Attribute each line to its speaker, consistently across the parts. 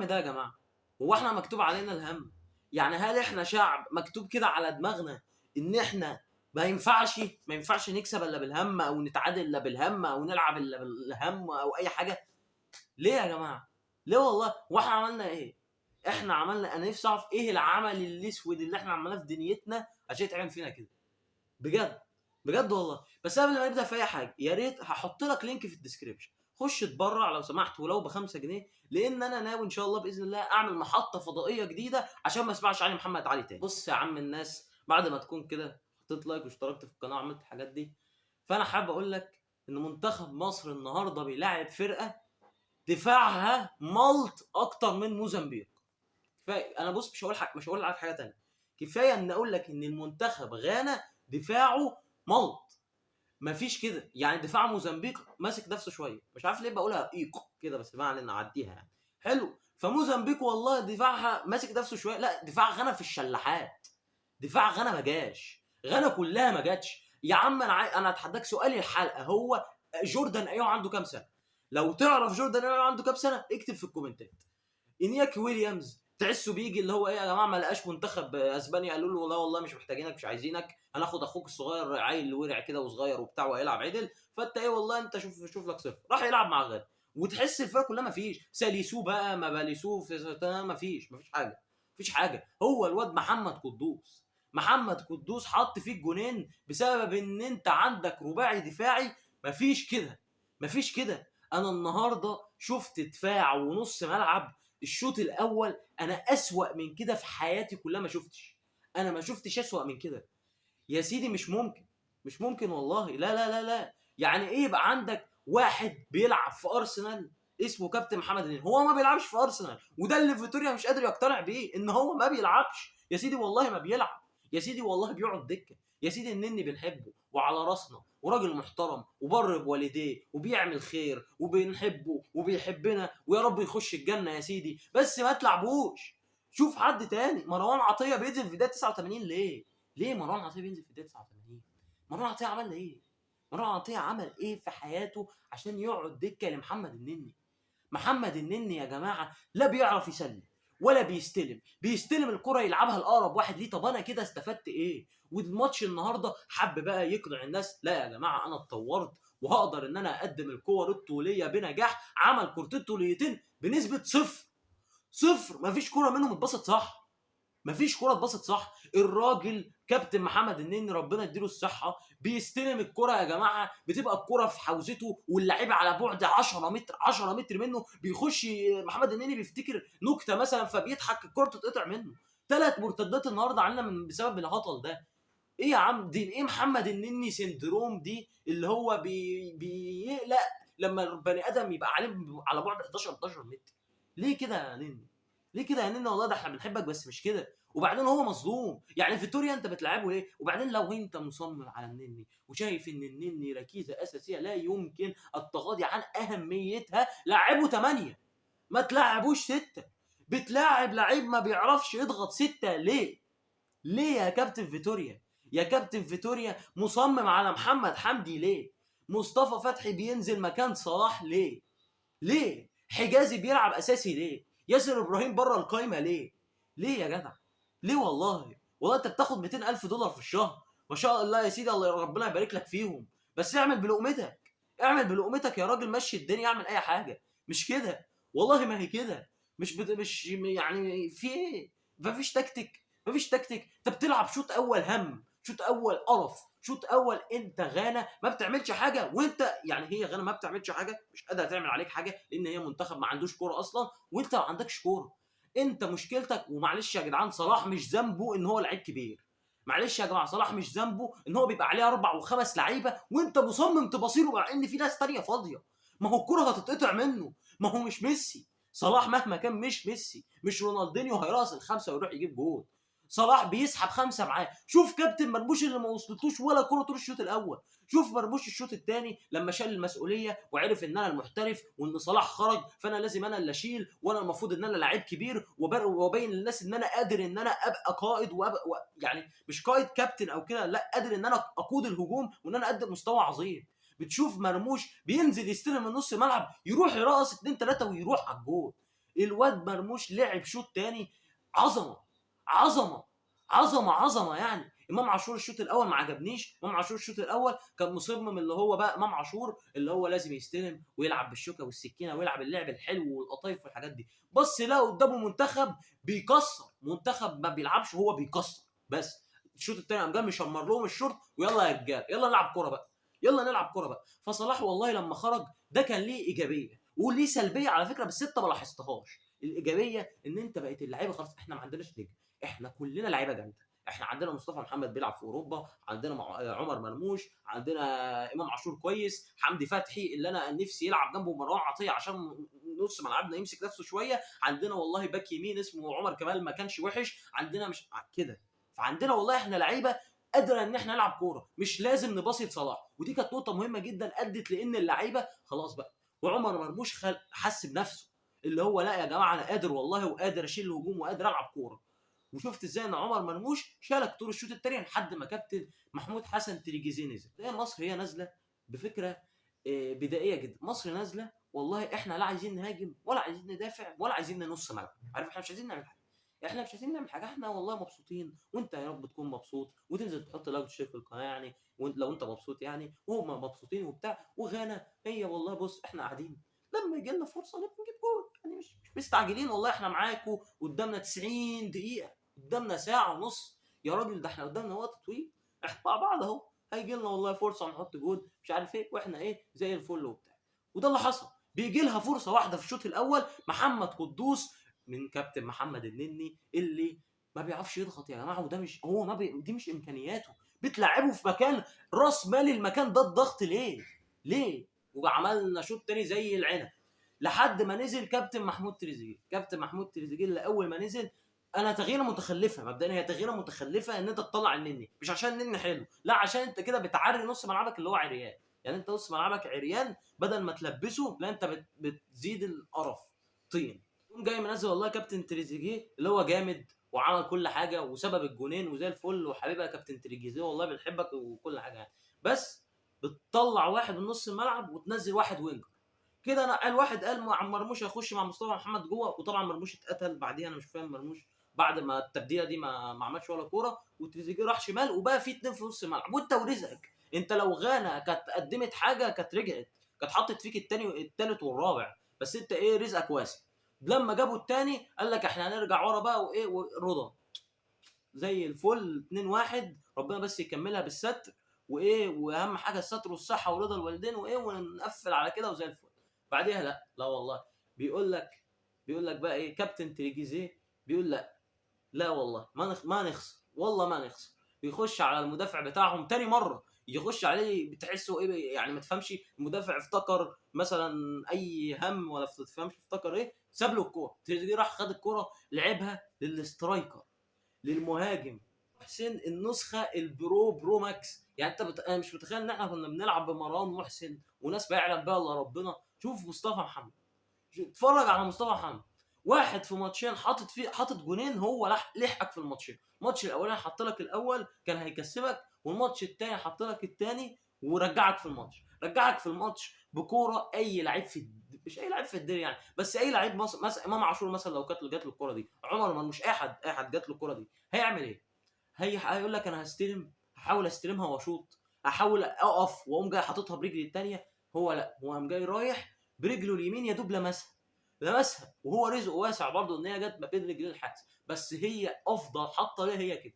Speaker 1: الهم ده يا جماعة؟ هو احنا مكتوب علينا الهم؟ يعني هل احنا شعب مكتوب كده على دماغنا ان احنا ما ينفعش نكسب الا بالهم، او نتعادل الا بالهم، او نلعب الا بالهم، او اي حاجة؟ ليه يا جماعة؟ ليه والله؟ واحنا عملنا ايه؟ احنا عملنا، انا نفسي اعرف ايه العمل الاسود اللي احنا عملناه في دنيتنا عشان يتعمل فينا كده بجد بجد والله. بس قبل ما نبدا في اي حاجة، يا ريت هحط لك link في ال description، خش اتبرع لو سمحت ولو ب5 جنيه، لان انا ناوي ان شاء الله باذن الله اعمل محطة فضائية جديدة عشان ما اسمعش علي محمد علي تاني. بص يا عم الناس، بعد ما تكون كده حطيت like واشتركت في القناة وعملت الحاجات دي، فانا حابب اقول لك ان منتخب مصر النهارده بيلاعب فرقه دفاعها ملط اكتر من موزمبيق. كفاية، انا بص مش هقول حاجة، مش هقول لك حاجة تانية، كفاية ان اقول لك ان المنتخب غانا دفاعه ملط، مفيش كده. يعني دفاع موزمبيق ماسك نفسه شوية، مش عارف ليه بقولها ايق كده، بس ما علينا نعديها يعني. حلو، فموزمبيق والله دفاعها ماسك نفسه شوية، لا دفاع غانا في الشلاحات، دفاع غانا ما جاش، غانا كلها ما جاتش يا عم. انا اتحداك، سؤالي الحلقة هو جوردان ايو عنده كام سنة؟ لو تعرف جوردان ايو عنده كام سنة اكتب في الكومنتات. انياكي ويليامز تحسه بيجي اللي هو ايه يا جماعة، ما لقاش منتخب اسبانيا، قالوا له لا والله مش محتاجينك مش عايزينك، هناخد اخوك الصغير عيل ورع كده وصغير وبتاع وهيلعب عدل، فانت ايه والله انت شوف شوف لك صفر. راح يلعب مع غانا وتحس الفرق كلها ما فيش ساليسو بقى ما باليسو في ما فيش حاجة، مفيش حاجة. هو الواد محمد قدوس، محمد قدوس حط فيك جونين بسبب ان انت عندك رباعي دفاعي مفيش كده، مفيش كده. انا النهارده شفت دفاع ونص ملعب الشوط الاول، انا اسوأ من كده في حياتي كلها ما شفتش، انا ما شفتش اسوأ من كده يا سيدي. مش ممكن، مش ممكن والله، لا لا لا لا. يعني ايه يبقى عندك واحد بيلعب في ارسنال اسمه كابتن محمد النني، هو ما بيلعبش في ارسنال، وده اللي فيتوريا مش قادر يقتنع بيه ان هو ما بيلعبش يا سيدي، والله ما بيلعب يا سيدي، والله بيقعد دكه يا سيدي. النني بنحبه وعلى راسنا وراجل محترم وبر بوالديه وبيعمل خير وبنحبه وبيحبنا، ويا رب يخش الجنة يا سيدي، بس ما تلعبوش، شوف حد تاني. مروان عطية بينزل في دقيقة 89 ليه؟ ليه مروان عطية بينزل في دقيقة 89؟ مروان عطية عمل ايه؟ مروان عطية عمل ايه في حياته عشان يقعد دكه لمحمد النني؟ محمد النني يا جماعة لا بيعرف يسلم ولا بيستلم، بيستلم الكرة يلعبها لأقرب واحد ليه. طب انا كده استفدت ايه؟ والماتش النهارده حب بقى يقنع الناس، لا يا جماعة انا اتطورت وهقدر ان انا اقدم الكور الطوليه بنجاح. عمل كورتين طوليتين بنسبة صفر صفر، مفيش كورة منهم اتبصت صح، مفيش كورة اتبصت صح. الراجل كابتن محمد النني ربنا يديله الصحة بيستلم الكورة يا جماعة، بتبقى الكورة في حوزته واللعيب على بعد 10 متر، 10 متر منه، بيخش محمد النني بيفتكر نكتة مثلا فبيضحك، الكورة تتقطع منه. 3 مرتدات النهارده علينا من بسبب الهطل ده. ايه يا عم دي؟ ايه محمد النني syndrome دي اللي هو بيقلق لما البني ادم يبقى عليه على بعد 11 12 متر؟ ليه كده يا نني؟ ليه كده يا نني؟ والله ده احنا بنحبك بس مش كده. وبعدين هو مظلوم يعني، فيتوريا انت بتلعبه ليه؟ وبعدين لو انت مصمم على النني وشايف ان النني ركيزة اساسية لا يمكن التغاضي عن اهميتها، لعبه 8 ما تلعبوش 6. بتلاعب لعيب ما بيعرفش يضغط 6 ليه؟ ليه يا كابتن فيتوريا؟ يا كابتن فيتوريا مصمم على محمد حمدي ليه؟ مصطفى فتحي بينزل مكان صلاح ليه؟ ليه؟ حجازي بيلعب اساسي ليه؟ ياسر ابراهيم بره القايمة ليه؟ ليه يا جدع؟ ليه والله؟ والله انت بتاخد 200,000 دولار في الشهر، ما شاء الله يا سيدي، الله ربنا يبارك لك فيهم، بس اعمل بلقمتك، اعمل بلقمتك يا راجل، مشي الدنيا، اعمل اي حاجة، مش كده والله، ما هي كده، مش يعني في ايه؟ مفيش تكتيك، مفيش تكتيك. انت بتلعب شوط اول هم، شوط اول قرف، شوط اول انت غانا ما بتعملش حاجة، وانت يعني هي غانا ما بتعملش حاجة، مش قادرة تعمل عليك حاجة لان هي منتخب ما عندوش كورة اصلا، وانت ما عندكش كورة. انت مشكلتك، ومعلش يا جدعان صلاح مش ذنبه ان هو لعيب كبير، معلش يا جماعة صلاح مش ذنبه ان هو بيبقى عليه 4 و5 لعيبة وانت مصمم تباصيله مع ان في ناس تانية فاضية. ما هو الكورة هتتقطع منه، ما هو مش ميسي، صلاح مهما كان مش ميسي، مش رونالدينيو هيراس ال5 ويروح يجيب جول. صلاح بيسحب 5 معاه. شوف كابتن مرموش اللي ما وصلتوش ولا كورة طول الشوط الاول، شوف مرموش الشوط الثاني لما شال المسؤولية وعرف ان انا المحترف وان صلاح خرج فانا لازم انا اللي اشيل، وانا المفروض ان انا لعيب كبير وابين للناس ان انا قادر ان انا ابقى قائد وابقى يعني مش قائد كابتن او كده، لا قادر ان انا اقود الهجوم وان انا اقدم مستوى عظيم. بتشوف مرموش بينزل يستلم من نص الملعب يروح يرقص 2 3 ويروح على الجول. الواد مرموش لعب شوط تاني عظمه عظمه عظمه عظمه. يعني امام عاشور الشوط الاول ما عجبنيش. امام عاشور الشوط الاول كان مصمم اللي هو بقى امام عاشور اللي هو لازم يستلم ويلعب بالشوكة والسكينة ويلعب اللعب الحلو والقطايف والحاجات دي. بص لا قدامه منتخب بيكسر، منتخب ما بيلعبش هو بيكسر بس. الشوط الثاني قام جاي مشمر لهم الشورت، ويلا يا رجاله يلا نلعب كورة بقى، يلا نلعب كورة بقى. فصلاح والله لما خرج ده كان ليه ايجابية وليه سلبية على فكرة، بس انت ما لاحظتهاش. الايجابية ان انت بقيت اللعيبة خلاص، احنا ما عندناش نجم، احنا كلنا لعيبة جامدة. احنا عندنا مصطفى محمد بيلعب في اوروبا، عندنا عمر مرموش، عندنا امام عاشور كويس، حمدي فتحي اللي انا نفسي يلعب جنبه مروان عطية عشان نص ملعبنا يمسك نفسه شوية، عندنا والله باك يمين اسمه عمر كمال ما كانش وحش، عندنا مش كده. فعندنا والله احنا لعيبة قادرة ان احنا نلعب كورة، مش لازم نباصي لصلاح. ودي كانت نقطة مهمة جدا ادت لان اللعيبة خلاص بقى. وعمر مرموش حس بنفسه اللي هو لا يا جماعة انا قادر والله، وقادر اشيل الهجوم وقادر العب كورة. وشفت ازاي ان عمر مرموش شالك طول الشوط الثاني لحد ما كابتن محمود حسن تريزيجيه نزل. هي مصر هي نازله بفكره بدائية جدا. مصر نازله والله احنا لا عايزين نهاجم ولا عايزين ندافع ولا عايزين نص ملعب، عارف احنا مش عايزين نعمل حاجة، احنا مش عايزين نعمل حاجة، احنا والله مبسوطين، وانت يا رب تكون مبسوط وتنزل تحط like وتشترك في القناة يعني، وانت لو انت مبسوط يعني، وهم مبسوطين وبتاع. وغانا هي والله بص احنا قاعدين لما يجي لنا فرصة نبقى نجيب جول يعني، مش مستعجلين والله، احنا معاكم قدامنا 90 دقيقة، قدامنا ساعة ونص يا راجل، ده احنا قدامنا وقت طويل، احنا مع بعض اهو، هيجي لنا والله فرصة ونحط جول مش عارف ايه، واحنا ايه زي الفل وبتاع. وده اللي حصل. بيجي لها فرصة واحدة في الشوط الاول، محمد قدوس من كابتن محمد النني اللي ما بيعرفش يضغط يا جماعة، وده مش هو ما دي مش امكانياته، بتلعبه في مكان راس مال المكان ده الضغط ليه؟ ليه؟ وعملنا شوط تاني زي العنب لحد ما نزل كابتن محمود تريزيجيه. كابتن محمود تريزيجيه اللي اول ما نزل، انا تغييره متخلفة مبدئيا، هي تغييره متخلفة ان انت تطلع النني، مش عشان النني حلو، لا عشان انت كده بتعري نص ملعبك اللي هو عريان، يعني انت نص ملعبك عريان، بدل ما تلبسه لا انت بتزيد القرف طين. قوم جاي منزل والله كابتن تريزيجيه اللي هو جامد وعمل كل حاجة وسبب الجونين وزي الفل، وحبيبي يا كابتن تريزيجيه والله بنحبك وكل حاجة يعني، بس بتطلع واحد من نص الملعب وتنزل واحد winger كده. انا قال واحد قال مع مرموش هيخش مع مصطفى محمد جوه، وطبعا مرموش اتقتل بعديها، انا مش فاهم مرموش بعد ما التبديله دي ما عملش ولا كورة، وتريزيجيه راح شمال وبقى في 2 في نص الملعب، وانت ورزقك. انت لو غانا كانت قدمت حاجة كانت رجعت، كانت حطت فيك الثاني والثالث والرابع، بس انت ايه رزقك واسع. لما جابوا الثاني قال لك احنا هنرجع ورا بقى وايه ورضا زي الفل 2-1، ربنا بس يكملها بالستر وايه، واهم حاجة الستر والصحة ورضا الوالدين وايه، ونقفل على كده وزي الفل. بعديها لا لا والله بيقول لك بقى ايه كابتن تريزيجيه بيقول لا لا والله ما نخسر، والله ما نخسر. بيخش على المدافع بتاعهم تاني مرة يخش عليه، بتحسه ايه يعني، ما تفهمش المدافع افتكر مثلا اي هم ولا تفهمش افتكر ايه، ساب له الكورة. تريزيجيه راح خد الكورة لعبها لل striker للمهاجم محسن، النسخة ال pro pro max. يعني انت انا مش متخيل ان احنا كنا بنلعب بمروان محسن وناس ما يعلم بها الا ربنا. شوف مصطفى محمد، اتفرج على مصطفى محمد، واحد في ماتشين حاطط جونين، هو لحقك في الماتشين. الماتش الاولاني حط لك الاول كان هيكسبك، والماتش الثاني حط لك الثاني ورجعك في الماتش، رجعك في الماتش بكوره اي لعيب في مش اي لعيب في الدنيا يعني، بس اي لعيب مثلا امام عاشور مثلا لو جات له الكورة دي، عمر مرموش اي حد جات له الكورة دي هيعمل ايه؟ هيقول لك انا هستلم، هحاول استلمها واشوط، هحاول اقف واقوم جاي حاططها برجلي الثانية. هو لا، هو قام جاي رايح برجله اليمين يا دوب لمسها، وهو رزقه واسع برضه ان هي جت ما بين رجلين الحارس، بس هي افضل حاطه ليه هي كده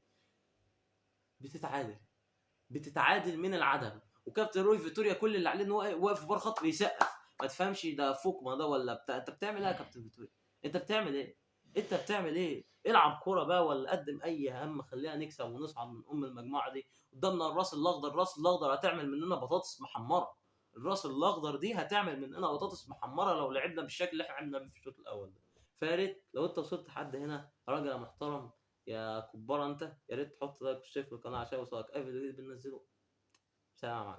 Speaker 1: بتتعادل من العدم. وكابتن روي فيتوريا كل اللي عليه ان هو واقف بره خط بيسقف، ما تفهمش ده فوق ما ده ولا بتاع. انت بتعمل ايه يا كابتن فيتوريا؟ انت بتعمل ايه؟ انت بتعمل ايه؟ العب كورة بقى ولا قدم اي هم، خلينا نكسب ونصعد من ام المجموعة دي. قدامنا الراس الاخضر، الراس الاخضر هتعمل مننا بطاطس محمرة، الراس الاخضر دي هتعمل مننا بطاطس محمرة لو لعبنا بالشكل اللي احنا عملنا بيه في الشوط الاول ده. فيا ريت لو انت وصلت لحد هنا راجل يا محترم يا كباره انت، يا ريت تحط like وتشترك في القناة عشان يوصلك اي فيديو جديد بننزله. سلام عليكم.